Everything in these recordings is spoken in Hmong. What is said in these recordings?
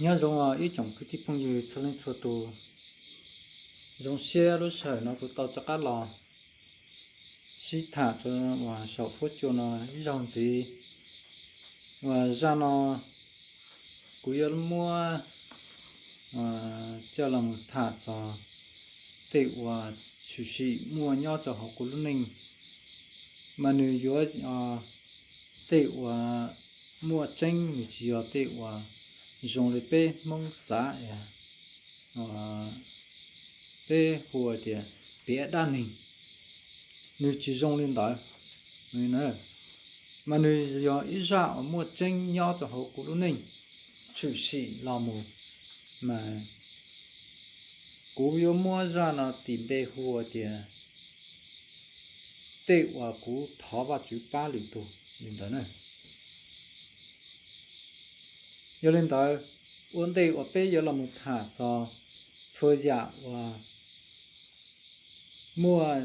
Nyob zoo ib tsoom kwv tij phooj ywg txhua leej txhua tus, zoo siab lub sij hawm no kuv tau rov qab los sib tham rau uas saum huab cua no ib zaug ntxiv. Uas zaj no kuv yuav muab coj los mus tham txog tej uas tshwm sim muaj nyob rau hauv kuv lub neej, mas nws yuav tej uas muaj tseeb, nws tsis yog tej uas zoo li peb Hmoob xav, peb hu tias piav dab neeg, nws tsis zoo li ntawd. Mas nws yog ib zaj uas muaj tseeb nyob rau hauv kuv lub neej tshwm sim los mus, mas kuv yuav muab zaj no tis npe hu tias tej uas kuv thov Vajtswv pab lwm tus li ntawd na. Yog li ntawd, ua ntej uas peb yuav los mus tham txog txhua yam uas muaj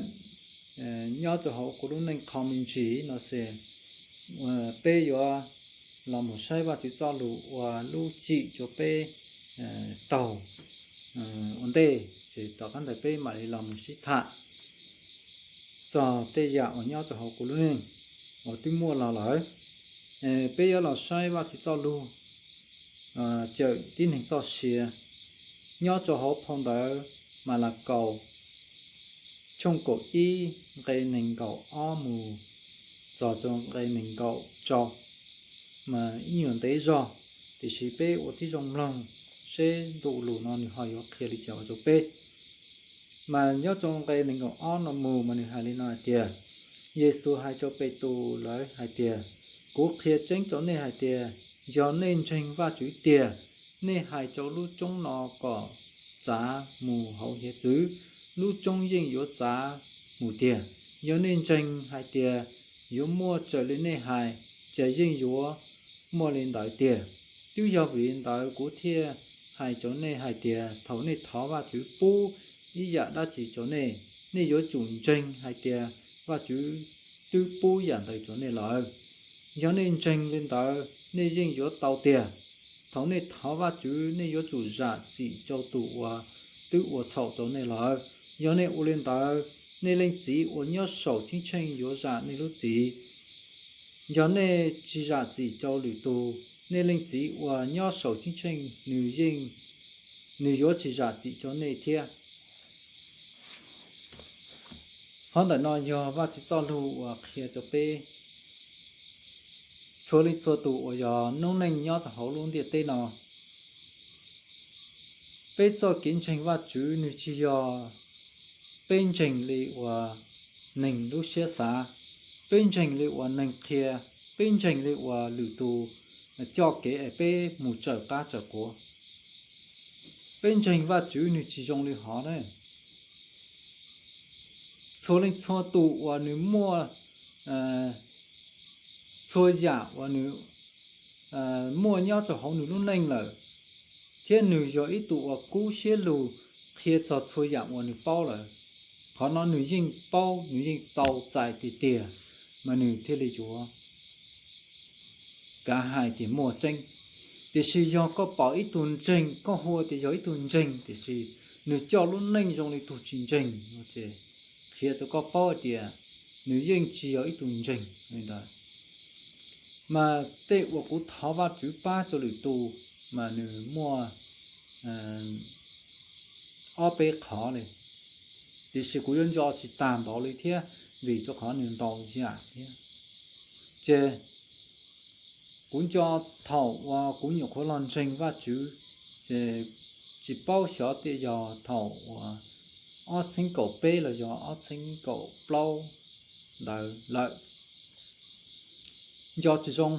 nyob rau hauv kuv lub neej qho me ntsis no ces peb yuav los mus saib Vajtswv txoj lus ua lub cim rau peb taug ua ntej, ces tom qab ntawd peb mam li los mus sib tham txog tej yam uas nyob rau hauv kuv lub neej uas twb muaj los lawm. Peb yuav los saib Vajtswv txoj lus cawm tib neeg txoj sia nyob rau hauv phau ntawv Malakaus tshooj kaum ib nqe nees nkaum ob mus txog rau nqe nees nkaum rau, mas ib nyuag ntev zog, tiam sis peb ua tib zoo mloog seb ntu lus no nws ho yuav qhia li cas ua rau peb. Mas nyob rau nqe nees nkaum ob no mus mas nws hais li no hais tias, Yexus hais rau Petus lawv hais tias, Kuv qhia tseeb rau nej hais tias, yog nej ntseeg Vajtswv tiag, nej hais rau lub roob no kom txav mus hauv hiav txwv, lub roob yeej yuav txav mus tiag. Yog nej ntseeg hais tias yuav muaj raws li nej hais, ces yeej yuav muaj li ntawd tiag. Twb yog vim li ntawd kuv thiaj hais rau nej hais tias thaum nej thov Vajtswv pub ib yam dab tsi rau nej, nej yuav tsum ntseeg hais tias Vajtswv twb pub yam ntawd rau nej lawm. Yog nej ntseeg li ntawd, nej yeej yuav tau tiag. Thaum nej thov Vajtswv, nej yuav tsum zam txim rau tus uas twb ua txhaum rau nej lawm. Yog nej ua li ntawd, nej Leej Txiv uas nyob saum ceeb tsheej yuav zam nej lub txim. Yog nej tsis zam txim rau lwm tus, nej Leej Txiv uas nyob saum ceeb tsheej nws yeej, nws yuav tsis zam txim rau nej thiab. Qhov ntawm no yog Vajtswv txoj lus uas qhia rau peb txhua leej txhua tus uas yog noob neej nyob rau hauv lub ntiaj teb no. Peb txoj kev ntseeg Vajtswv nws tsis yog peb ntseeg li uas neeg lub siab xav, peb ntseeg li uas neeg qhia, peb ntseeg li uas lwm tus coj kev es peb mus tsawm qab tsawm quav. Peb ntseeg Vajtswv nws tsis zoo li hov na. Txhua leej txhua tus uas nws muaj txhua yam uas nws muaj nyob rau hauv nws lub neej lawm, thiab nws yog ib tug uas kub siab lug qhia txog txhua yam uas nws paub lawm. Qhov no nws yeej paub, nws yeej tau txais tiag tiag, mas nws thiaj li yuav kav hais tias muaj tseeb. Tiam sis yog koj pom ib tug ntseeg, koj hu tias yog ib tug ntseeg, tiam sis nws coj lub neej zoo li tug tsis ntseeg, qhia rau koj paub tias nws yeej tsis yog ib tug ntseeg li ntawd. Mas tej uas kuv thov Vajtswv pab rau lwm tus, mas nws muaj ob peb qhov li, tiam sis kuv yuav nco tsis tag npaum li thiab, vim rau qhov nws ntau yam thiab. Ces kuv nco thaum uas kuv nyuam qhuav los ntseeg Vajtswv, ces tsis paub xyov tias yog thaum uas ob txhiab kaum peb los yog ob txhiab kaum plaub ntawd lawm, nco tsis zoo.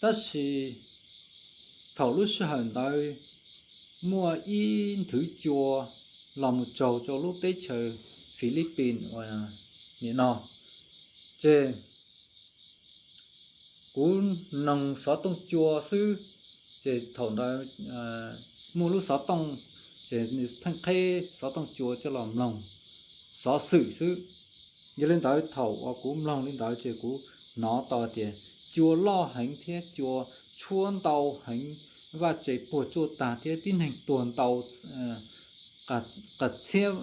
Tab sis thaum lub sij hawm ntawd muaj ib nthwv cua los mus tsaug rau lub teb chaws Philippines uas nim no, ces kuv mloog xov tooj cua xwb, ces thaum ntawd muaj lub xov tooj, ces nws pheej qheb xov tooj cua coj los mloog xov xwm xwb. Yog li ntawd thaum uas kuv mloog li ntawd ces kuv hnov tau tias cua loj heev thiab cua tshuab ntau heev, vaj tse puag tsuaj tag thiab tib neeg tuag ntau, qas txhiab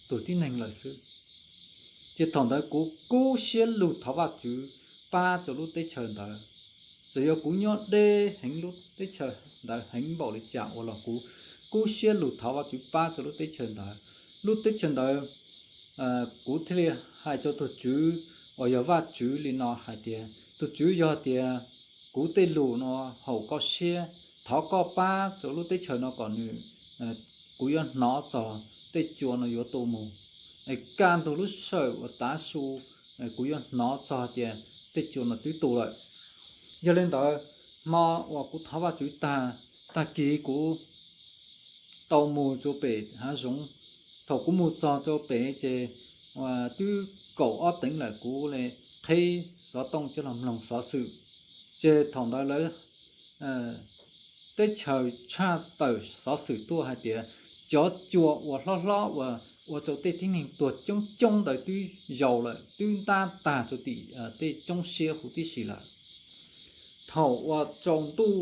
tus tib neeg lawm xwb. Ces thaum ntawd kuv kub siab lug thov Vajtswv pab rau lub teb chaws ntawd. Txawm yog kuv nyob deb heev lub teb chaws ntawd heev npaum li cas uas los kuv kub siab lug thov Vajtswv pab rau lub teb chaws ntawd. Lub teb chaws ntawd, kuv thiaj li hais rau tus Tswv uas yog Vajtswv li no hais tias, tus Tswv, yog tias kuv tej lus no haum koj siab, thov koj pab rau lub teb chaws no kom nws, kuv yuav hnov txog tej cua no yuav tu mus, es kaj ntug lub sij hawm uas tav su, kuv yuav hnov txog tias tej cua no twb tu lawm. Yog li ntawd, hmo uas kuv thov Vajtswv tag, tag kis kuv tau mus rau pem hav zoov. Thaum kuv mus txog rau pem ces twb kaum ob teev lawm, kuv li qheb xov tooj coj los mloog xov xwm. Ces thaum ntawd lawv, teb chaws tshaj tawm xov xwm tuaj hais tias cov cua uas hlob hlob uas ua rau tej tib neeg tuag coob coob ntawd twb yaus lawm, twb ntab tag rau tim tej roob siab huv tib si lawm. Thaum uas tsaus ntuj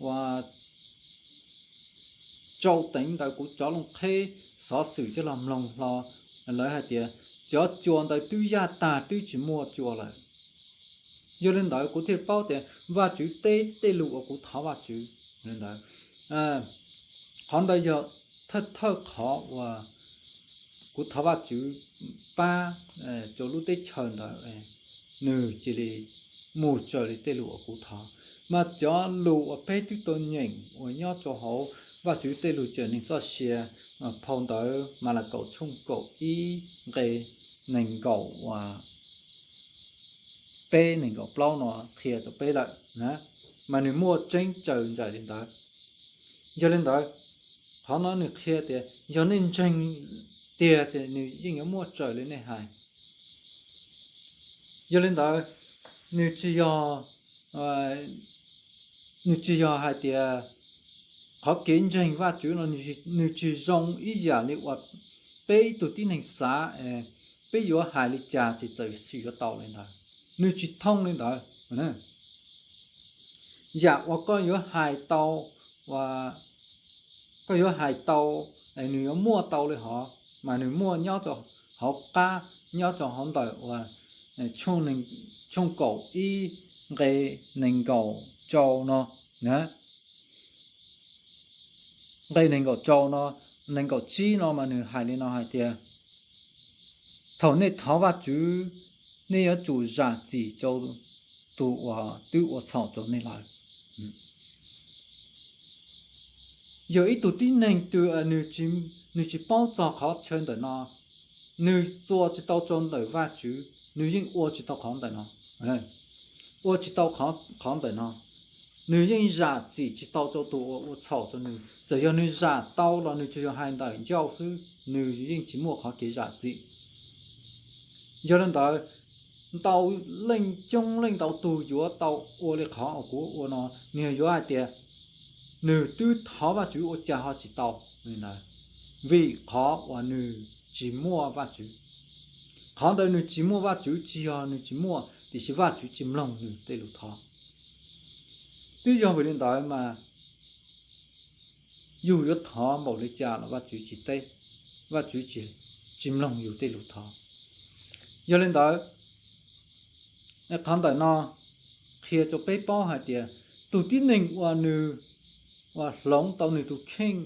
uas rau teev ntawd kuv rov loo qheb xov xwm coj los mloog hlo, lawv hais tias cov cua ntawd twb yaj tag, twb tsis muaj cua lawm. Yog li ntawd kuv thiaj paub tias Vajtswv teb tej lus uas kuv thov Vajtswv li ntawd. Qhov ntawd yog thawj thawj qhov uas kuv thov Vajtswv pab rau lub teb chaws ntawd, nws cia li mus raws li tej lus uas kuv thov. Mas cov lus uas peb twb tau nyeem uas nyob rau hauv Vajtswv tej lus cawm neeg txoj sia, phau ntawv Malakaus tshooj kaum ib nqe nees nkaum peb nees nkaum plaub no qhia rau peb lawm na, mas nws muaj tseeb tsaws nraim li ntawd. Yog li ntawd, qhov no nws qhia tias yog nej ntseeg tiag ces nws yeej yuav muaj raws li nej hais. Yog li ntawd, nws tsis yog, nws tsis yog hais tias qhov kev ntseeg Vajtswv no nws tsis zoo ib yam li uas peb ib tug tib neeg xav, peb yuav hais li cas ces txawm sim yuav tau li ntawd. Nws tsis thooj li ntawd. Yam uas koj yuav hais tau, koj yuav hais tau, nws yuav muaj tau li hov, mas nws muaj nyob rau hauv qab, nyob rau hauv ntawm uas tshooj kaum ib nqe nees nkaum rau no, nqe nees nkaum rau no, nees nkaum tsib no mas nws hais li no hais tias, thaum nej thov Vajtswv, nej yuav tsum zam txim rau tus uas twb ua txhaum rau nej lawm. Yog ib tug tib neeg twg nws tsis paub txog qhov chaw ntawm no, nws txua tsis tau rau ntawm Vajtswv, nws yeej ua tsis tau qhov ntawm no, ua tsis tau qhov ntawm no, nws yeej zam txim tsis tau rau tus uas ua txhaum rau nws. Txawm yog nws zam tau los nws tsuas yog hais ntawm ncauj xwb, nws yeej tsis muaj qhov kev zam txim. Yog li ntawd, ntau leej coob leej ntau tug yuav tau ua li qhov uas kuv ua no, nws yuav hais tias nws twb thov Vajtswv ua cas ho tsis tau li ntawd, vim qhov uas nws tsis muaj Vajtswv. Qhov ntawd nws tsis muaj Vajtswv tsis yog nws tsis muaj, tiam sis Vajtswv tsis mloog nws tej lus thov. Twb yog vim li ntawd mas yus yuav thov npaum li cas los Vajtswv tsis teb, Vajtswv tsis, tsis mloog yus tej lus thov. Yog li ntawd, qhov ntawm no qhia rau peb paub hais tias tus tib neeg uas nws, uas hloov tau nws tus kheej,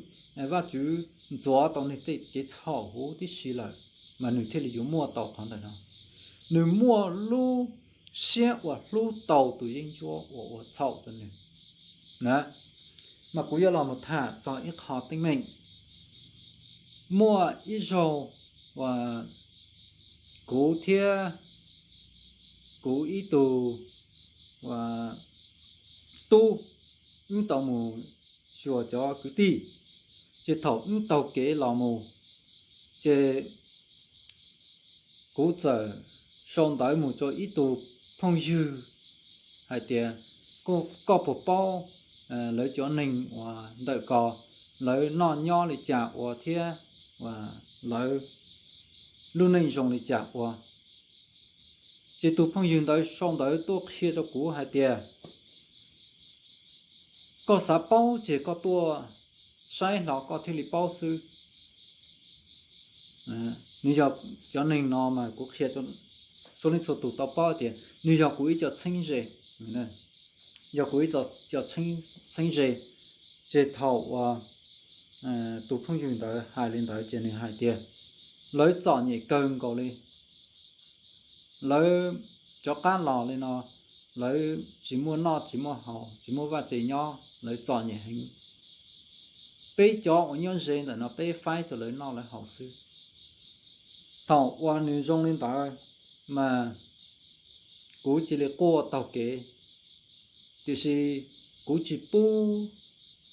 Vajtswv ntxuav tau nws tej kev txhaum huv tib si lawm, mas nws thiaj li yuav muaj tau qhov ntawm no. Nws muaj lub siab uas hlub tau tus yeeb ncuab uas ua txhaum rau nws na. Mas kuv yuav los mus tham txog ib qho teeb meem. Muaj ib zaug uas kuv thiab kuv ib tug tub, wb tau mus xyuas cov kwv tij, ces thaum wb taug kev los mus, ces kuv txawm sau ntawv mus rau ib tug phooj ywg hais tias, koj puas paub lawv cov neeg uas ntawm ko, lawv noj nyob li cas ua thiab lawv lub neej zoo li cas ua? Ces tus phooj ywg ntawd sau ntawv tuaj qhia rau kuv hais tias, Koj xav paub ces koj tuaj saib hlo koj thiaj li paub xwb. Nws yog, cov neeg no mas kuv qhia txhua leej txhua tus tau paub tias nws yog kuv ib co txheeb ze, yog kuv ib co txheeb ze. Ces thaum uas tus phooj ywg ntawd hais li ntawd ces nws hais tias lawv txom nyem kawg nkaus li. Lawv rov qab los li no, lawv tsis muaj noj tsis muaj haus, tsis muaj vaj tse nyob, lawv txom nyem heev. Peb cov uas nyob ze ntawm no peb faib rau lawv noj lawv haus xwb. Thaum uas nws zoo li ntawd mas kuv cia li quaj taug kev, tiam sis kuv tsis pub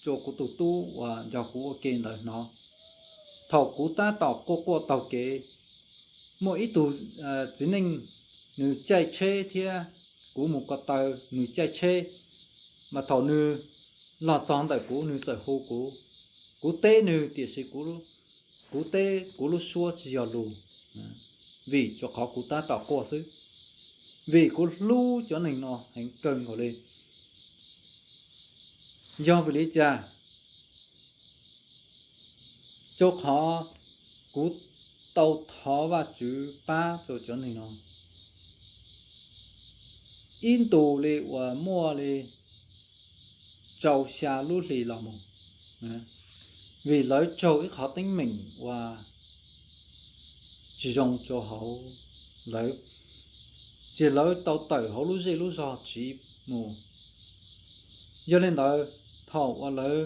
rau kuv tus tub uas nrog kuv ua ke ntawd hnov. Thaum kuv tab tom quaj quaj taug kev, muaj ib tug txiv neej, nws caij tsheb thiab kuv mus ko taw, nws caij tsheb, mas thaum nws los txog ntawm kuv nws txawm hu kuv. Kuv teb nws tiam sis kuv teb kuv lub suab tsis yog lus, vim rau qhov kuv tab tom quaj xwb, vim kuv hlub cov neeg no heev kawg nkaus li. Yog vim li cas? Rau qhov kuv tau thov Vajtswv pab rau cov neeg no ib ntus li uas muaj li rau xya lub hlis los mus, vim lawv raug ib qhov teeb meem uas tsis zoo rau hauv lawv, ces lawv tau tawm hauv lub zej lub zog tsiv mus. Yog li ntawd, thaum uas lawv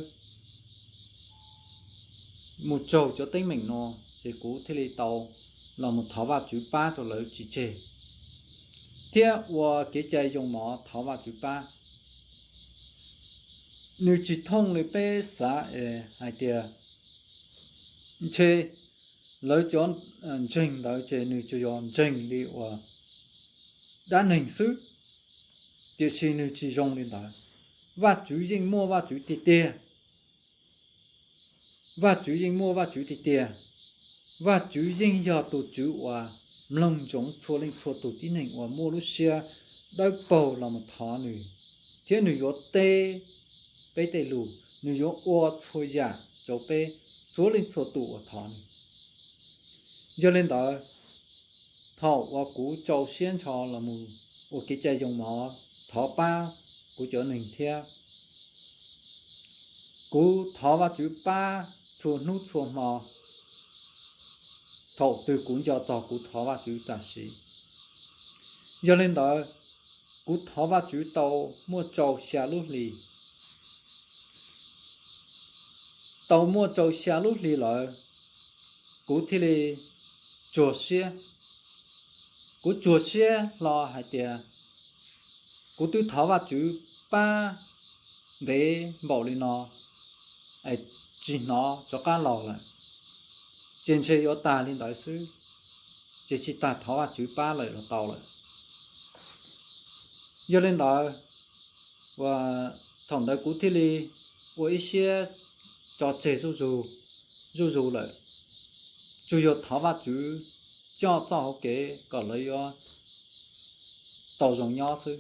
mus raug cov teeb meem no, ces kuv thiaj li tau los mus thov Vajtswv pab rau lawv tsis tseg, thiab ua kev cai yoo mov thov Vajtswv pab. Nws tsis thooj li peb xav es hais tias ntshe lawv cov ntseeg ntawd ces nws tsuas yog ntseeg li uas dab neeg xwb, tiam sis nws tsis zoo li ntawd. Vajtswv yeej muaj Vajtswv tiag tiag. Vajtswv yeej muaj Vajtswv tiag tiag. Vajtswv yeej yog tus Tswv uas mloog ntsoov txhua leej txhua tus tib neeg uas muaj lub siab dawb paug los mus thov nws, thiab nws yuav teb peb tej lus, nws yuav ua txhua yam rau peb txhua leej txhua tus uas thov nws. Yog li ntawd, thaum uas kuv rau siab ntsho los mus ua kev cai yoo mov thov pab kuv cov neeg thiab, kuv thov Vajtswv pab txhua hnub txhua hmo thaum twg kuv nco txog kuv thov Vajtswv tam sim. Yog li ntawd, kuv thov Vajtswv tau muaj rau xya lub hlis. Tau muaj rau xya lub hlis lawm, kuv thiaj li tsuag siab. Kuv tsuag siab hlo hais tias kuv twb thov Vajtswv pab ntev npaum li no es tsis hnov rov qab los lawm, ces ntshe yuav tag li ntawd xwb, ces tsis tas thov Vajtswv pab lawm los tau lawm. Yog li ntawd, thaum ntawd kuv thiaj li ua ib siab tso tseg zuj zus lawm, tsuas yog thov Vajtswv coj txoj hauv kev kom lawv yuav tau zoo nyob xwb.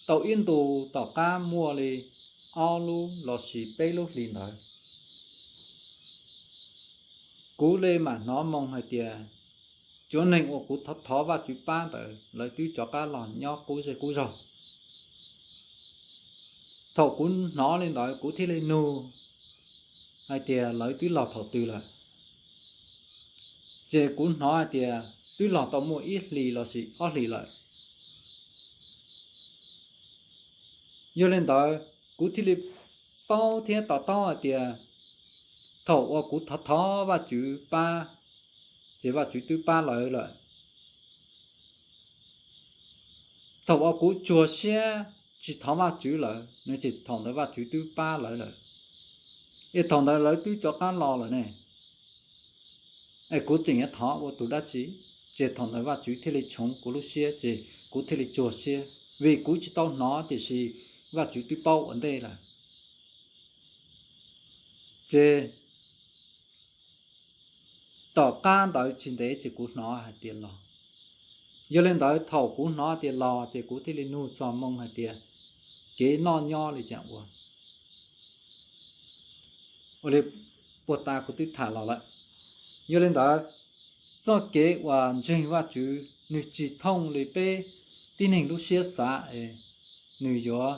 Tau ib ntus tom qab muaj li ob lub lossis peb lub hlis ntawd, kuv li mam hnov moo hais tias cov neeg uas kuv thov thov Vajtswv pab ntawd lawv twb rov qab los nyob qub zej qub zog. Thaum kuv hnov li ntawd kuv thiaj li nug hais tias lawv twb los thaum twg lawm. Ces kuv hnov hais tias twb los tau muaj ib hlis lossis ob hlis lawm. Yog li ntawd, kuv thiaj li paub thiab to taub hais tias thaum uas kuv thov thov Vajtswv pab, ces Vajtswv twb pab lawv lawm. Thaum uas kuv tsuag siab tsis thov Vajtswv lawm no ces thaum ntawd Vajtswv twb pab lawv lawm, es thaum ntawd lawv twb rov qab los lawm ne. Es kuv tseem yuav thov ua tus dab tsi? Ces thaum ntawd Vajtswv thiaj li tshoov kuv lub siab, ces kuv thiaj li tsuag siab, vim kuv tsis tau hnov tiam sis Vajtswv twb paub ua ntej lawm. Ces tom qab ntawd tsis ntev ces kuv hnov hais tias los. Yog li ntawd thaum kuv hnov tias los ces kuv thiaj li nug txog moo hais tias kev noj nyob li cas ua. ua li puag ta kuv twb tham los lawm. Yog li ntawd, txoj kev uas ntseeg Vajtswv nws tsis thooj li peb tib neeg lub siab xav es nws yuav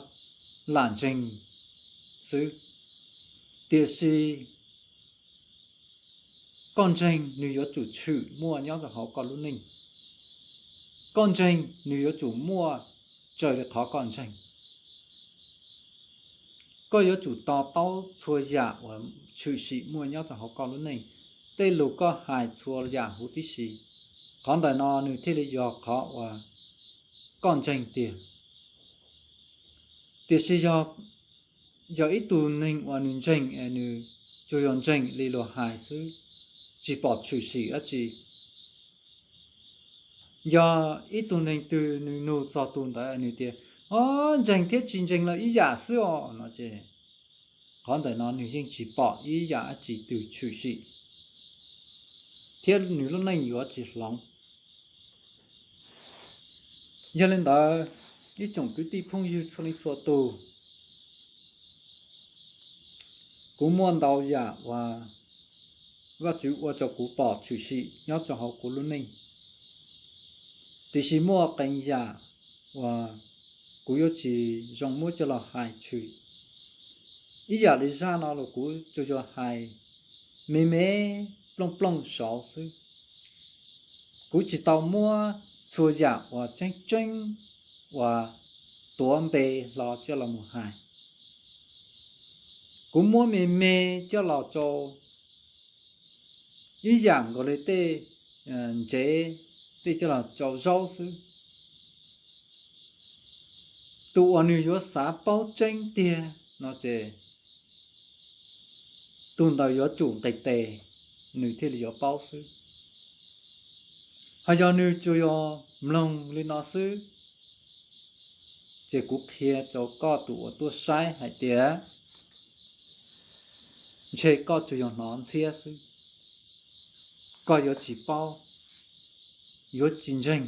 lam ntseeg xwb. Tiam sis koj ntseeg nws yuav tsum tshwm muaj nyob rau hauv koj lub neej. Koj ntseeg nws yuav tsum muaj raws li qhov koj ntseeg. Koj yuav tsum to taub txhua yam uas tshwm sim muaj nyob rau hauv koj lub neej, tej lus koj hais txhua yam huv tib si. Qhov ntawm no nws thiaj li yog qhov uas koj ntseeg tiag. Tiam sis yog, yog ib tug neeg uas nws ntseeg es nws tsuas yog ntseeg li luag hais xwb, tsis pom tshwm sim dab tsi. Yog ib tug neeg twg nws nug txog tus ntawd nws tias, o, ntseeg thiab tsis ntseeg los ib yam xwb os no ces qhov ntawm no nws yeej tsis pom ib yam dab tsi twg tshwm sim, thiab nws lub neej yuav tsis hloov. Yog li ntawd, ib tsoom kwv tij phooj ywg txhua leej txhua tus, kuv muaj ntau yam uas Vajtswv ua rau kuv pom tshwm sim nyob rau hauv kuv lub neej. Tiam sis muaj qee yam uas kuv yuav tsis zoo muab coj los hais tshwm. Ib yam li zaj no los kuv tsuas yog hais me me plooj plooj saud xwb. Kuv tsis tau muab txhua yam uas tseeb tseeb uas tuav npe hlo coj los mus hais. Kuv muab me me coj los rau ib yam nkaus li tej ntsev, tej coj los rau zaub xwb. Tus uas nws yuav xav paub tseeb tiag no ces tus ntawd yuav tsum nqis tes, nws thiaj li yuav paub xwb. Ho yog nws tsuas yog mloog li no xwb, ces kuv qhia rau koj tus uas tuaj saib hais tias, ntshe koj tsuas yog hnov ntxhiab xwb, koj yuav tsis paub, yuav tsis ntseeg.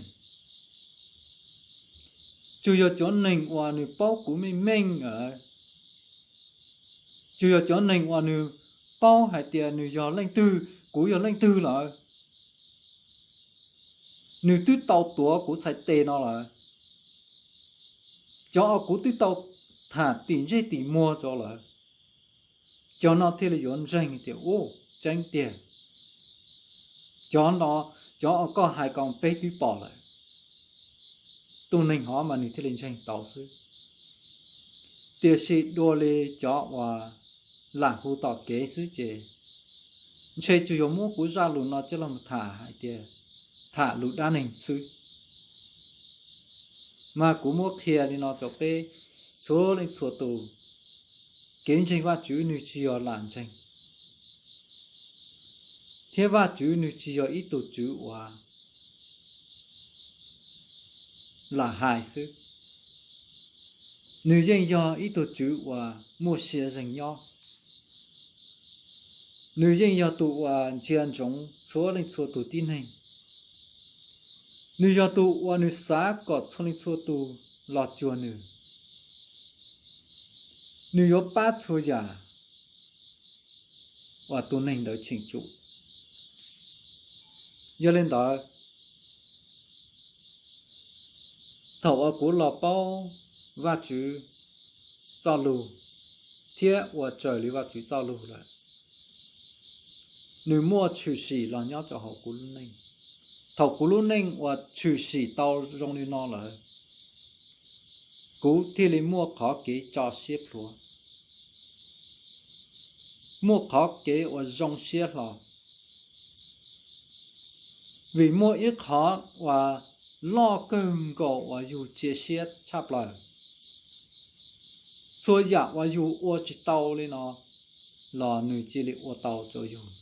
Tsuas yog cov neeg uas nws paub kuv meej meej, tsuas yog cov neeg uas nws paub hais tias nws yog leej twg, kuv yog leej twg lawm, nws twb tau tuav kuv txhais tes no lawm, cov uas kuv twb tau tham tim ntsej tim muag rau lawm, cov no thiaj li yuav ntseeg tias, u, tseeb tiag, cov no, cov uas koj hais ko peb twb pom lawm. Tus neeg hov mas nws thiaj li ntseeg tau xwb. Tiam sis dua li cov uas lam hu tom kev xwb ces ntshe tsuas yog muab kuv zaj lus no coj los tham hais tias tham lus dab neeg xwb. Mas kuv muab qhia li no rau peb txhua leej txhua tus, kev ntseeg Vajtswv nws tsis yog lam ntseeg, thiab Vajtswv nws tsis yog ib tug tswv uas lam hais xwb. Nws yeej yog ib tug tswv uas muaj sia zeeg nyob. Nws yeej yog tus uas ntsia ntsoov txhua leej txhua tus tib neeg. Nws yog tus uas nws xav kom txhua leej txhua tus los cuag nws. Nws yuav pab txhua yam uas tus neeg ntawd cheem tsum. Yog li ntawd, thaum uas kuv los paub Vajtswv txoj lus thiab ua raws li Vajtswv txoj lus lawm, nws muaj tshwm sim los nyob rau hauv kuv lub neej. Thaum kuv lub neej uas tshwm sim tau zoo li no lawm, kuv thiaj li muaj qhov kev tso siab plhuav, muaj qhov kev uas zoo siab hlo. Vim muaj ib qhov uas loj kawg nkaus uas yus cia siab tshaj plaws. Txhua yam uas yus ua tsis tau li no los nws cia li ua tau rau yus.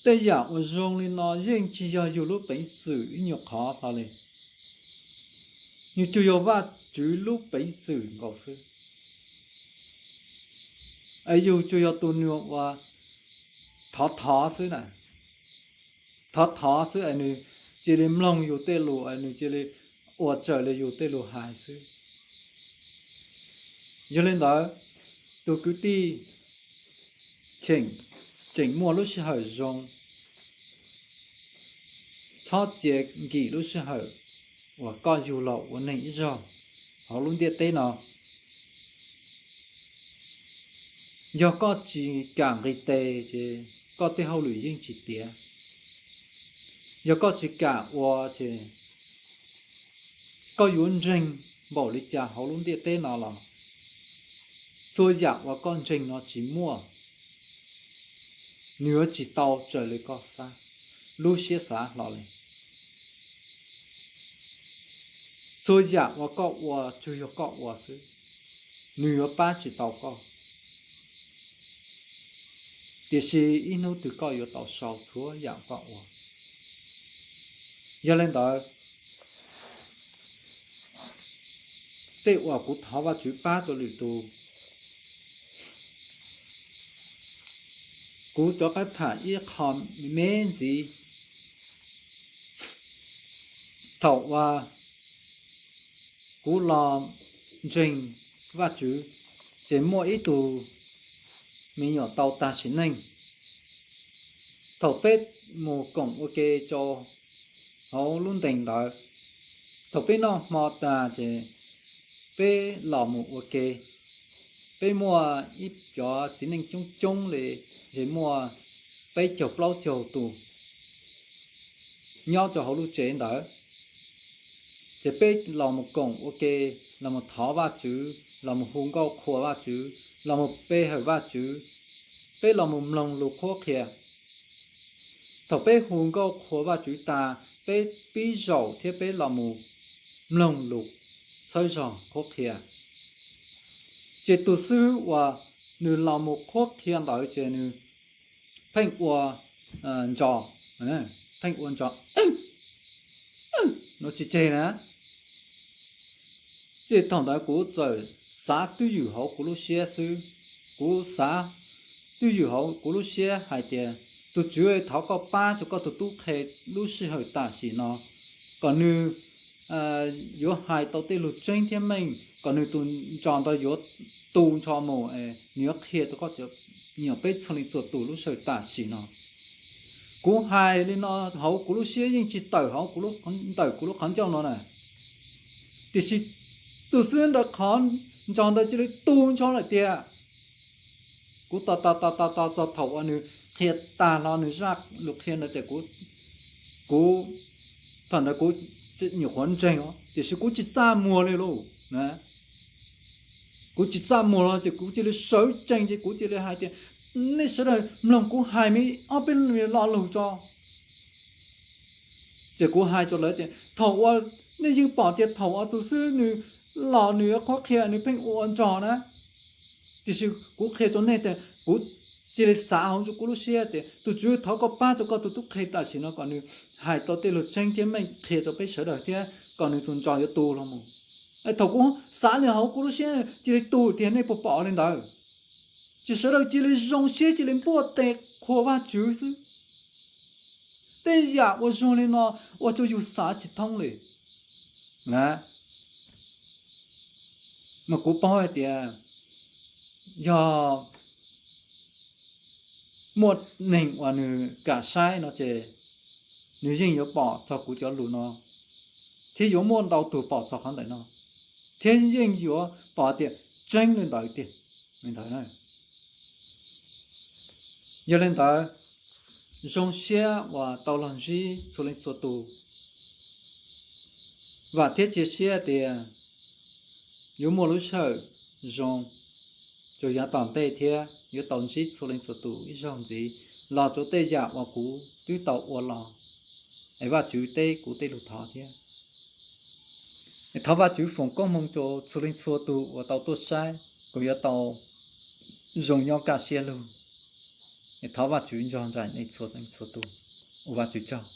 Tej yam uas zoo li no yeej tsis yog yus lub peev xwm ib nyuag qhov hlo li. Nws tsuas yog Vajtswv lub peev xwm nkaus xwb. Es yus tsuas yog tus nws uas thov thov xwb na, thov thov xwb es nws cia li mloog yus tej lus es nws cia li ua raws li yus tej lus hais xwb. Yog li ntawd, tus kwv tij, Cheem, tseem muaj lub sij hawm zoo, txhob txia nkim lub sij hawm uas koj yug los ua neeg ib zaug hauv lub ntiaj teb no. Yog koj tsis kam nqis tes ces koj tej hauj lwm yeej tsis tiav. Yog koj tsis kam ua ces koj yuav ntseeg npaum li cas hauv lub ntiaj teb no los txhua yam uas koj ntseeg no tsis muaj, nws yuav tsis tau raws li koj lub siab xav hlo li. Txhua yam uas koj ua tsuas yog koj ua xwb, nws yuav pab tsis tau koj, tiam sis ib hnub twg koj yuav tau sau txhua yam koj ua. Yog li ntawd, tej uas kuv thov Vajtswv pab rau lwm tus, kuv rov qab tham ib qho me ntxiv. Thaum uas kuv los ntseeg Vajtswv, ces muaj ib tug me nyuam tau tag sim neej. Thaum peb mus koom ua ke rau hauv lub ntees ntawd, thaum peb noj hmo tas ces peb los mus ua ke. Peb muaj ib cov txiv neej coob coob li, ces muaj peb caug plaub caug tus nyob rau hauv lub tsev ntawd. Ces peb los mus koom ua ke, los mus thov Vajtswv, los mus hu nkauj qhuas Vajtswv, los mus pe hawm Vajtswv, peb los mus mloog lus qhuab qhia. Thaum peb hu nkauj qhuas Vajtswv tas, peb pib zaum thiab peb los mus mloog lus txhawb zog qhuab qhia. Ces tus xib hwb uas nws los mus qhuab qhia ntawd ces nws pheej ua ntso, pheej ua ntso, no tsis tseg na. Ces thaum ntawd kuv txawm xav twj ywm hauv kuv lub siab xwb. Kuv xav twj ywm hauv kuv lub siab hais tias, tus Tswv, thov koj pab rau koj tus tub qhe lub sij hawm tam sim no, kom nws yuav hais tau tej lus tseeb thiab meej, kom nws tus ntso ntawd yuav tu nrho mus, nws yuav qhia rau koj cov me nyuam peb txhua leej txhua tus lub sij hawm tam sim no. Kuv hais li no hauv kuv lub siab yeej tsis tawm hauv, ntawm kuv lub qhov ncauj no na. Tiam sis tus xib hwb ntawd qhov ntso ntawd cia li tu nrho lawm tiag. Kuv tos tos tos tos tos txog thaum uas nws qhia tag hlo nws zaj lus qhia ntawd ces kuv, kuv, thaum ntawd kuv nyuam qhuav ntseeg os, tiam sis kuv tsis txaj muag li lauj. Kuv tsis txaj muag los ces kuv cia li sawv tsees ces kuv cia li hais tias, nej sawv daws mloog kuv hais me ob peb lo lus tso. Ces kuv hais rau lawv tias, thaum uas nej yeej pom tias thaum uas tus xib hwb nws los nws yuav qhuab qhia nws pheej ua ntso na. Tiam sis kuv qhia rau nej tias kuv cia li xav hauv kuv lub siab tias, tus Tswv, thov koj pab rau koj tus tub qhe tam sim no kom nws hais tau tej lus tseeb thiab meej qhia rau peb sawv daws thiab kom nws tus ntso yuav tu los mus. Thaum kuv xav li hauv kuv lub siab cia li tu tiag, nej puas pom li ntawd? Ces sawv daws cia li zoo siab cia li npuaj tes qhuas Vajtswv xwb. Tej yam uas zoo li no ua rau yus xav tsis thoob li. Mas kuv paub hais tias yog muaj neeg uas nws kam saib no ces nws yeej yuav pom txog kuv cov lus no, thiab yuav muaj ntau tus pom txog qhov ntawm no, thiab yeej yuav pom tias tseeb li ntawd tiag. Li ntawd, yog li ntawd, zoo siab uas tau los ntsib txhua leej txhua tus. Vam thiab cia siab tias yuav muaj lub sij hawm zoo rau yav tom ntej thiab yuav tau ntsib txhua leej txhua tus ib zaug ntxiv los rau tej yam uas kuv twb tau ua los, es Vajtswv teb kuv tej lus thov thiab. Es thov Vajtswv foom koob hmoov rau txhua leej txhua tus uas tau tuaj saib, kuv yuav tau zoo nyob kaj siab lug. Es thov Vajtswv nrog nraim nej txhua leej txhua tus. Ua Vajtswv tsaug.